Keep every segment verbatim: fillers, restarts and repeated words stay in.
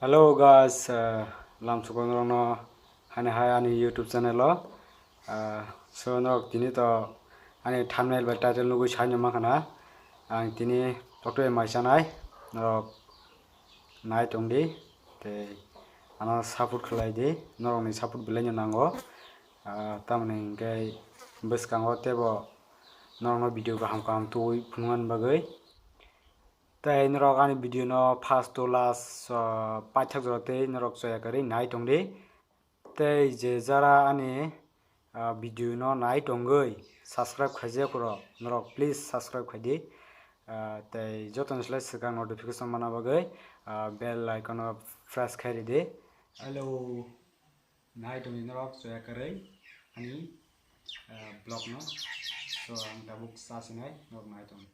Hello guys, uh, lamsuko norokno hani hai ani YouTube channel o. Uh, so norok tini to ani thumbnail bai title nugwi saino mankha. Ang tini tokto mai chanai, norok nai tongdi, tei ano support khlai di, norokni support belai no nango. Uh, tamoni hwnkhe bwskango teibo norokno video kaham kaham tubui phunuknani bagwi. Tei norok ani video no first to last, uh, paithak jora tei norok choya kwrwi nai tongdi. Tei je jara ani, uh, video no nai tongwi subscribe khaijak rok, norok please subscribe khaidi. Uh, tei jotoni slai swkang notification mana bagwi, uh, bell icon o press khai ridi. Hello, nai tongdi norok choya kwrwi ani, uh, vlog no. So ang tabuk sa sinai norok nai tongdi.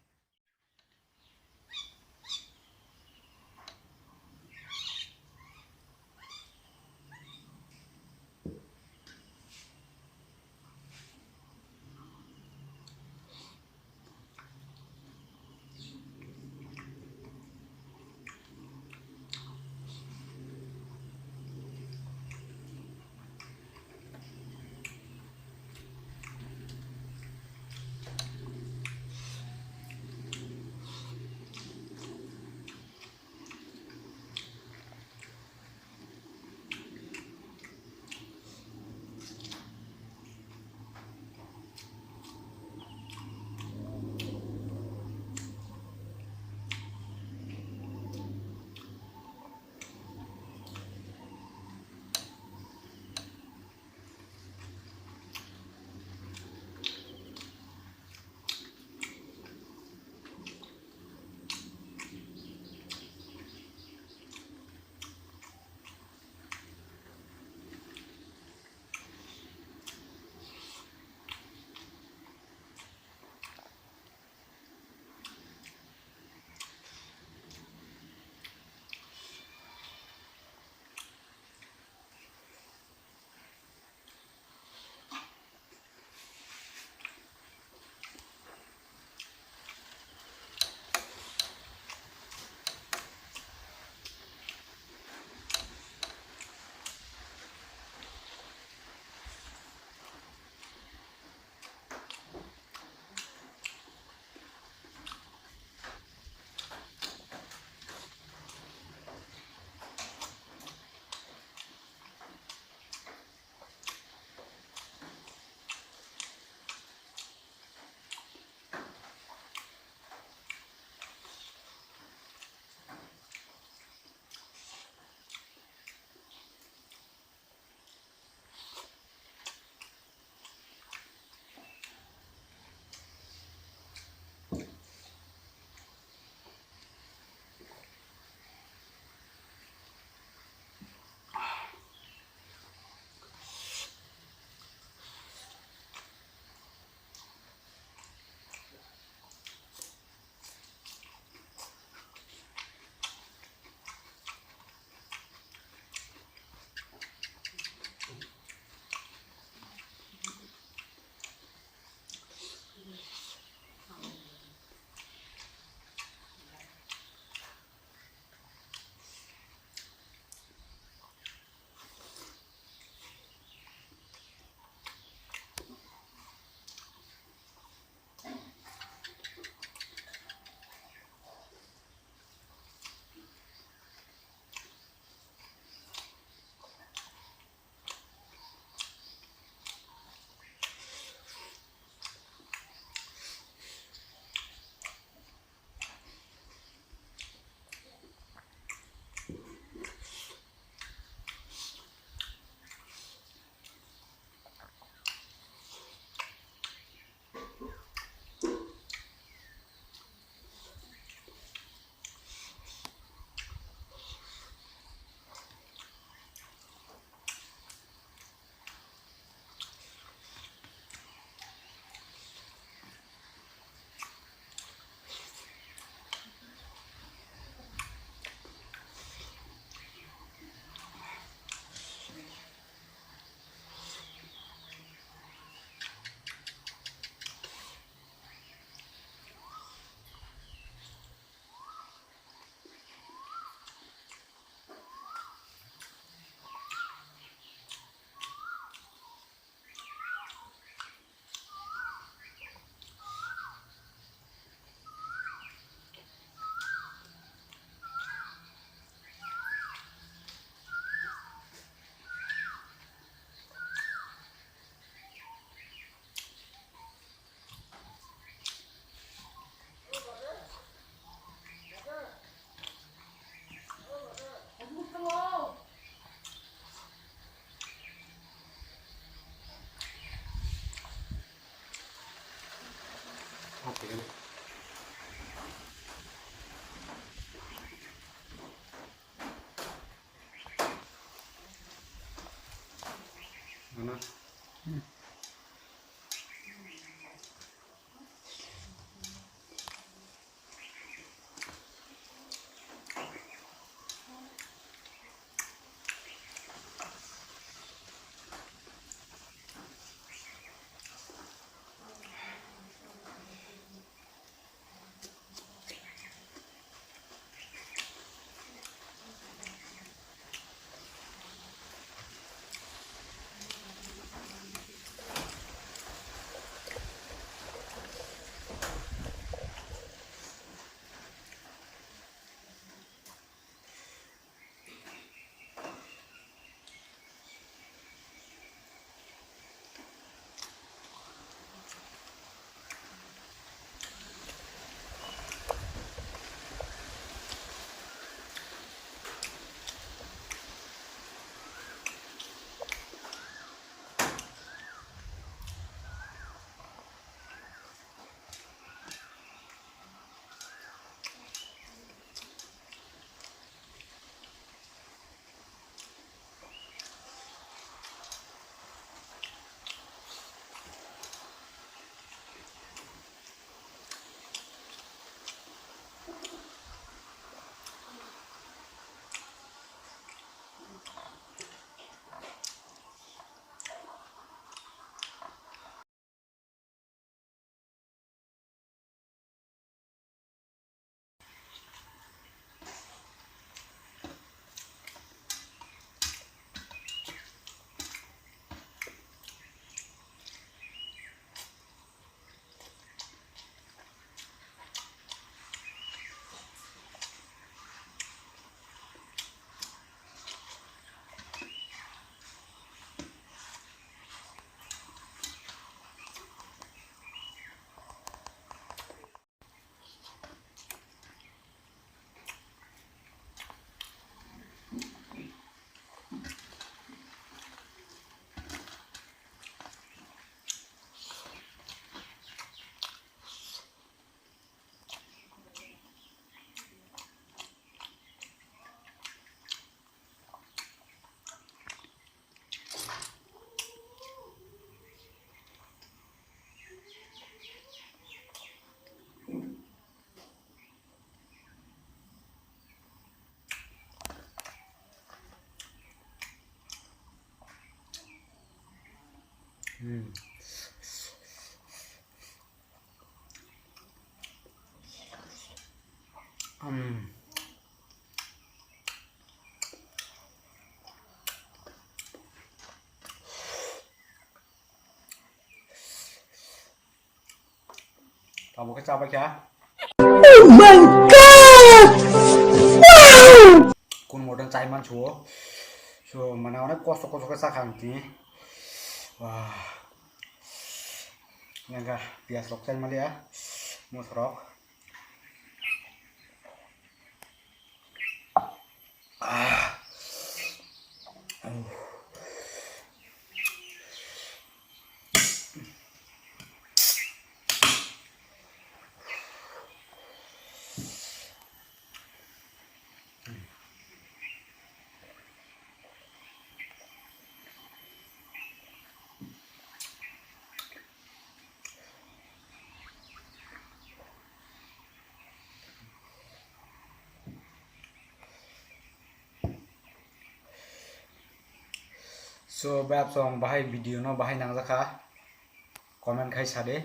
Tabuk khe chabai kha. Oh my God! Wow! Kun modan chai man chuo. So, mane onek kosto kosto khe chakha ang tini. Wah. Nangkha piyaj rok chai maliya. Mosrok. Ah. So, bai absong bahai video no bahai nangjakha, comment khai sadi.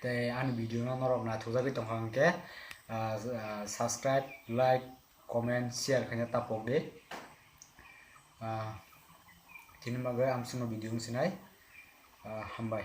Tei ani video no norok naithokjagwi tongkha hwnkhe, ah, ah, subscribe, like, comment, share khaina tapokdi. Ah, tini bagwi amsongno video wngsinai. Ah, hambai.